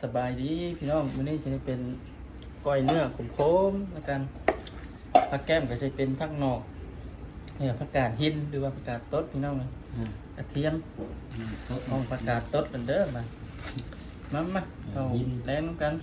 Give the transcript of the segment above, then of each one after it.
ສະບາຍດີພີ່ນ້ອງ, ມື້ນີ້ຈະໄດ້ເປັນກ້ອຍເນື້ອຂົມໆ ແລ້ວກັນ ຜັກແກ້ມກໍຈະເປັນຜັກໜອກ ແລ້ວກໍຜັກກາດຫີນ ຫຼືວ່າຜັກກາດຕົດພີ່ນ້ອງເອີຍ. ອືມ ກະທຽມ ອືມ ຂອງຜັກກາດຕົດນັ້ນເດີ. ມາ ມາ ມາ ເຂົ້າກິນແລງນຳກັນ.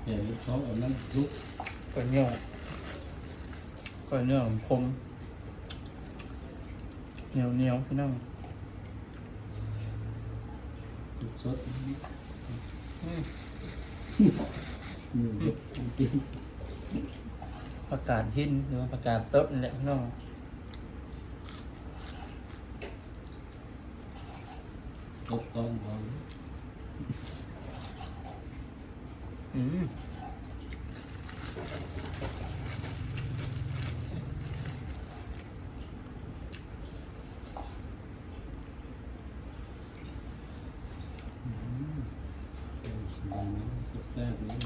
ແກງເຮັດຊອງເອົານ້ຳຊຸບ ກ້ອຍເນື້ອ ກ້ອຍເນື້ອຂົມໆ ໜຽວໆ ພີ່ນ້ອງ. ສົດໆ ອືມ ອືມ ກິນ ຜັກກາດຫີນ ຫຼືວ່າຜັກກາດຕົດນີ້ແຫຼະພີ່ນ້ອງ. ຕົບຕ້ອງເບົາ ອືມ ອືມ ແຊບໆ ເລີຍ.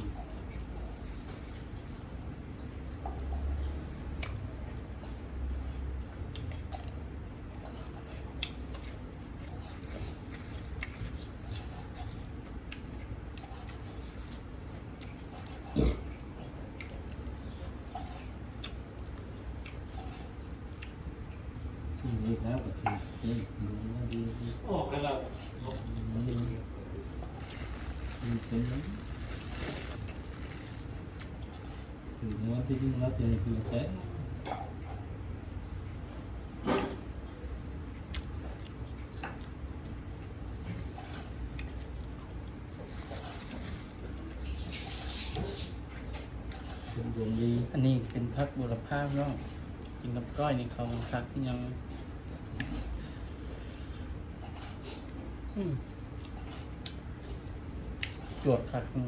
ອີກແລ້ວກໍຖືກເດ້ ອອກແລ້ວ ອືມ ມັນເປັນຫຍັງ? ຖືກລາງວັນທີໜຶ່ງແລ້ວຊິໃຫ້ກິນແຊບ. ເປັນດວງດີ. ອັນນີ້ເປັນຜັກບູລະພາເນາະ, ກິນກັບກ້ອຍນີ້ເຂົ້າຄັກຄືຫຍັງ. ອືມ ຈວດຄັກ. ອືມ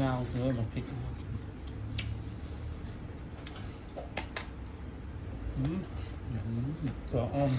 ຍາວເລີຍບັກພິກ. ອືມ ອືມ ຕົວອ່ອນ.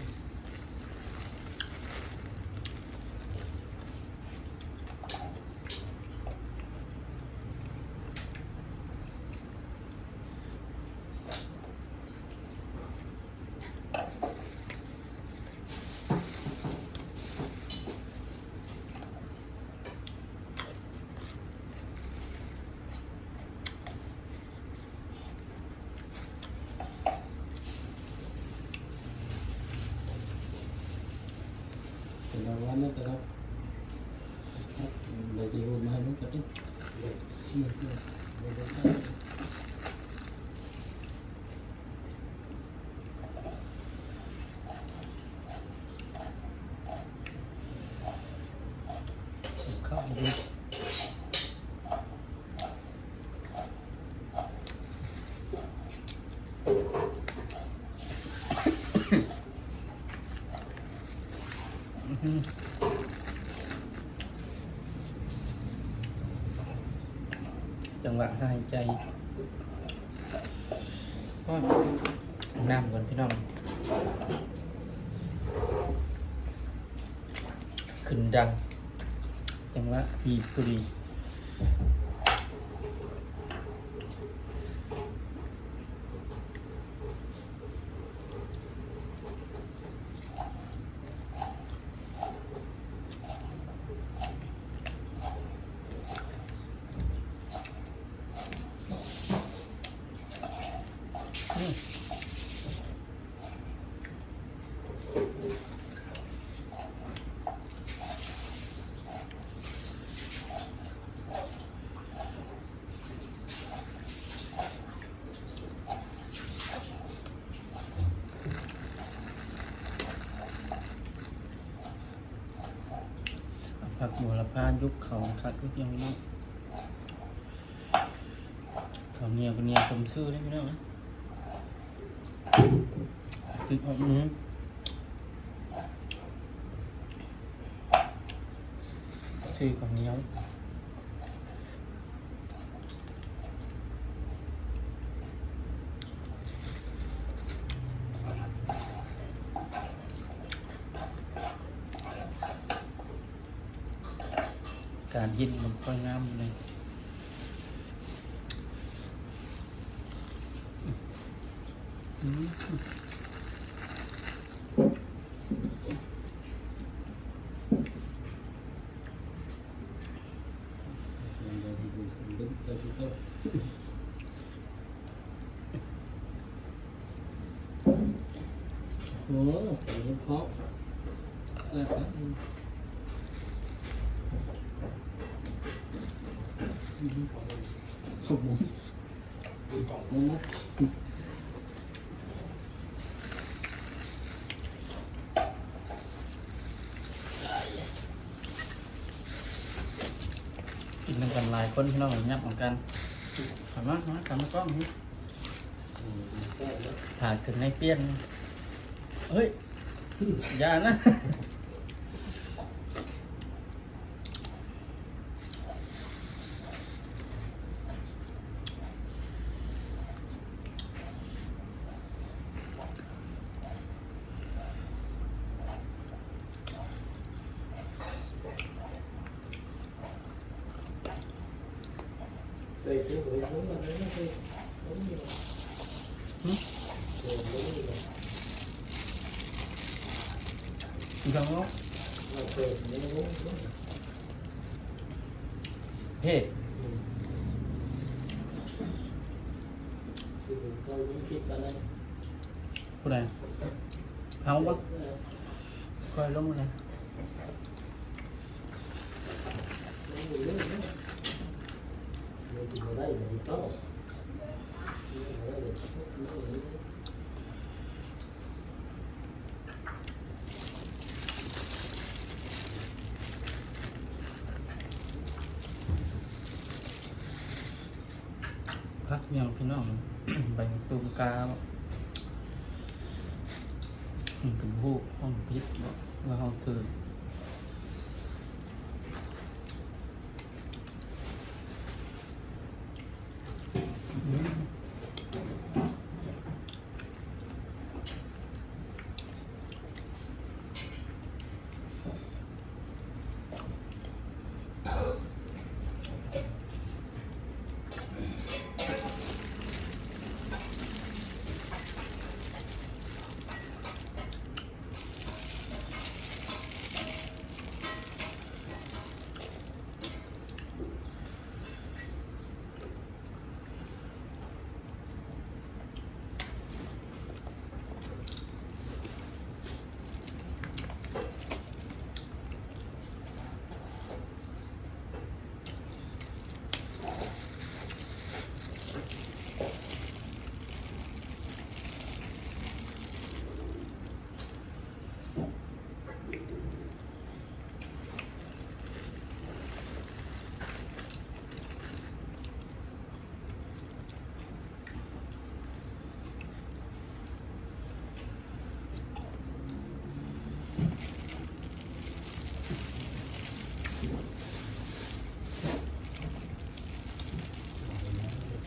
ແຕ່ລະວັນນີ້ແຕ່ລະ ໄດ້ທີ່ໂອນມາໃຫ້ມັນກໍຕິ. ເຂົ້າຢູ່. ຈັງຫວະຫາຍໃຈ. ໂອ້ຍ ນ້ຳກ່ອນພີ່ນ້ອງ. ຂຶ້ນດັງ ຈັງຫວະດີພໍດີ. ເອົາຜັກໂຫລະພາຍົກເຂົ້າຄັກຄືຫຍັງເນາະ. ເຂົ້າໜຽວກໍໜຽວສົມຊື່ເດ້ພີ່ນ້ອງເອີຍ. ຕິດອອກມື ຊື່ເຂົ້າໜຽວ. ການກິນມັນຄ່ອຍງາມເລີຍ. ອືມ ໂອ້ ເຂົ້າແຊບນະ ອືມ ຂອບຄຸນ ຂອບຄຸນນະ. ກິນນຳກັນຫຼາຍຄົນພີ່ນ້ອງ ຫຍັບນຳກັນ ເຂົ້າມາ ເຂົ້າມາ ເຂົ້າມາກ້ອງນີ້ ຖ້າເຄື່ອງໃນປ່ຽນ ເຮີ້ຍ ຢ່ານະ. ຫຶ ອີຫຍັງເນາະ? ເພ ຜູ້ໃດ? ເຮົາບໍ່? ເອີ ຄ່ອຍລົງເລີຍ. ຜັກຫຍັງພີ່ນ້ອງ? ໃບມະຕູມກາ ມັນກໍບໍ່ຮູ້ ເຮົາຜິດບໍ່ ວ່າເຮົາຖືກ.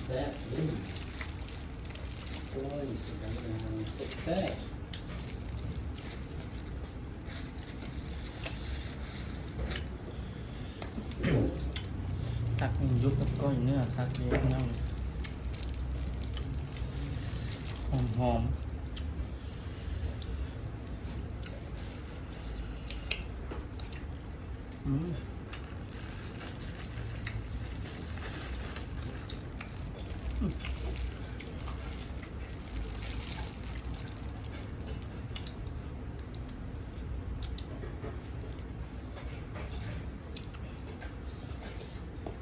ແຊບ ໂອ້ຍ ແຊບ. ຜັກຢູ່ກັບກ້ອຍເນື້ອຄັກເດ້ພີ່ນ້ອງ ຫອມໆ. ອືມ ອືມ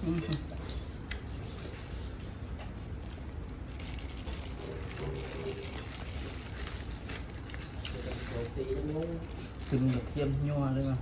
ອືມ ກິນແບບຢ້ຽມຍົວເລີຍວ່າ.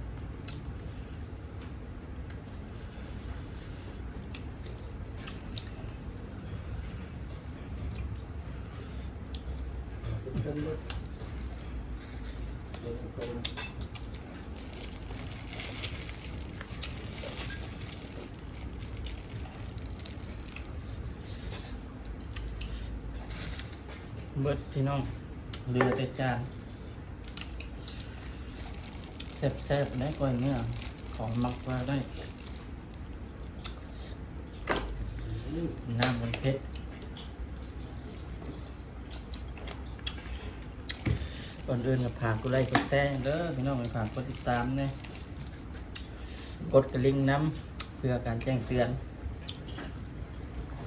ເບິດພີ່ນ້ອງ ເຫຼືອແຕ່ຈານ. ແຊບໆ ໄດ້ກ້ອຍເນື້ອ ຂອງມັກວ່າໄດ້. ອືມ ນ້ຳມັນເຜັດ. ກ່ອນອື່ນກໍຝາກກົດໄລກົດແຊເດີພີ່ນ້ອງ ຝາກກົດຕິດຕາມແດ່ ກົດກະລິ່ງນຳ ເພື່ອການແຈ້ງເຕືອນ